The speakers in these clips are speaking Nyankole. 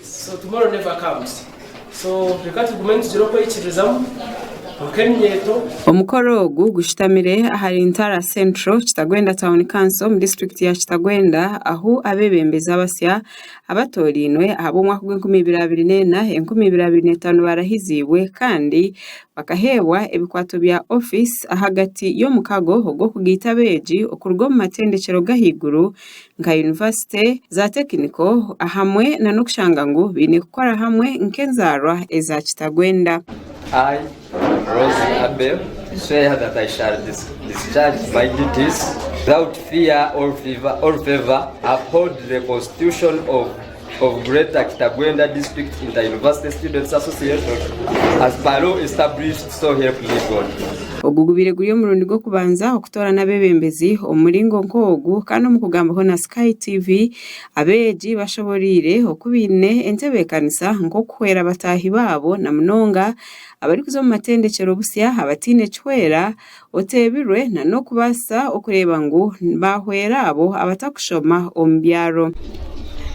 So tomorrow never comes. So reka tugume nitugira okwikiririzamu nk'eminyeeto. Omukoro ogu gushutamire ahari Ntara Central, Kitagwenda Town Council omu disiturikiti ya Kitagwenda ahu abeebembezi abasya abatoorainwe ahabw'omwaka gw'enkumi ibiri abiri n'ena, 2025 barahiziibwe kandi bakaheebwa ebikwato bya ofiisi ahagati y'omukago ogw'okugaita abeegi okuruga omu matendekyero g'ahaiguru nka yunivasite za tekiniko hamwe n'okushanga ngu baine kukora hamwe nk'enzaarwa eza Kitagwenda. I, Rose Abel, swear that I shall discharge my duties without fear or favor, or favor, uphold the Constitution of Greater Kitagwenda District Inter-University Students Association as per law established, so help me God. Ogu gubaire guri omurundi gw'okubanza okutoorana abeebembezi omu muringo nk'ogu kandi omu kugambaho na Sky TV, abeegi bashoboreire oku baine entebeekanisa nk'okuhwera bataahi baabo na munonga abarikuza omu matendekyero busya abataine kihwera oteebirwe n'okubaasa okureeba ngu baahwera abo abatakushoma omu byaro.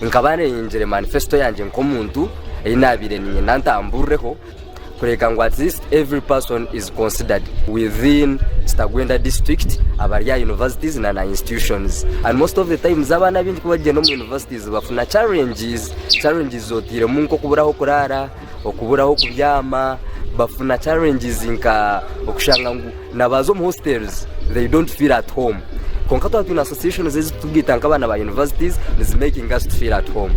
Nkaba neyengire manifesto yangye nk'omuntu ei naabaire niinyenda ntamburireho kureka ngu at least every person is considered within Kitagwenda district abari aha universities na na institutions and most of the times abaana abaingi ku barikugyenda omu universities bafuna challenges, challenges oteiremu nk'okubura ah'okuraara, okubura ah'okubyama, bafuna challenges nka okushanga ngu na baaza omu hostels they don't feel at home kwonka twaba twine associations ezirikutugaita nk'abaana ba universities nizi making us to feel at home.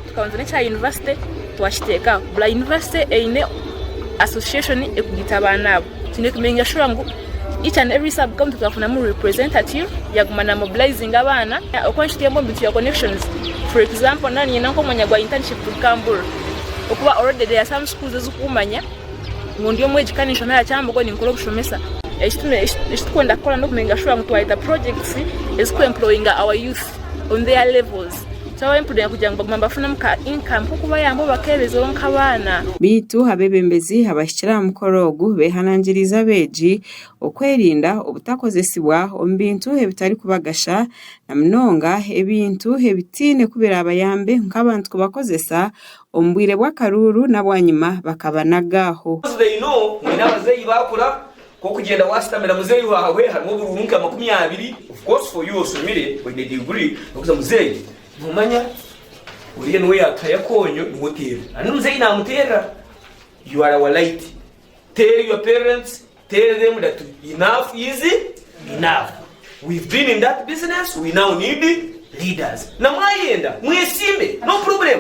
Tukabanza n'ekya yunivasite twakiteeka aho. Buri yunivasite eine association ekugaita abaana abo. Twine kumekinga sure ngu each and every sub county twafunamu representative yaguma na mobilizinga abaana. Okuba nikituyamba omu bintu bya connections. For example naaba niinyenda nk'omwanya gwa internship Rukambura okuba already there are some schools ezikumanya ngu ndi omwegi kandi ninshomera Kyambogo ninkora obushomesa. Eki turikwenda kukora n'okumekinga sure ngu twayeta projects eziriku employinga our youth on their levels. Twaba employinga kugira ngu bagume nibafunamu ka income k'okubayamba bakebezaho nk'abaana. Beitu abeebembezi abahikire aha mukoro ogu beehanangiriize abeegi okwerinda obutakozesibwa omu bintu ebitarikubagasha na munonga ebintu ebitaine ku biraabayambe nk'abantu kubakozesa omu bwire bw'akaruuru na bwanyima bakabanaga aho. They know mwine abazeeyi bakura k'okugyenda washutamira muzeeyi waawe harimu oburuuru nka 20 of course for you oshomire oine degree nokuza muzeeyi nomanya oriya niwe yatuhayo akonyo niwe oteerera and muzeeyi namuteerera you are our light tell your parents tell them that enough is enough we've been in that business we now need leaders na mwayenda mwesimbe no problem.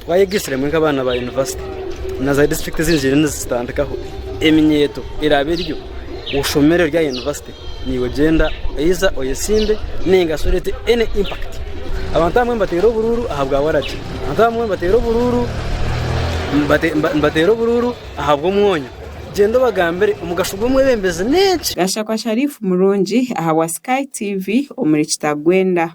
Twayegesiremu nk'abaana ba yunivasite na za disiturikiti ezindi ziriyo nizitandikaho eminyeeto eraabe eriyo oshomere ori aha yunivasite naiwe gyenda oiza oyesimbe nainga shi oreete any impact. Abantu abamwe nibateera oburuuru ahabwa waragi, abantu abamwe nibateera oburuuru nibateera oburuuru ahabw'omwonyo. Gyenda obagambire omugasho gw'omwebembezi n'enki. Gashakwa Sharif Murungi ahabwa Sky TV omuri Kitagwenda.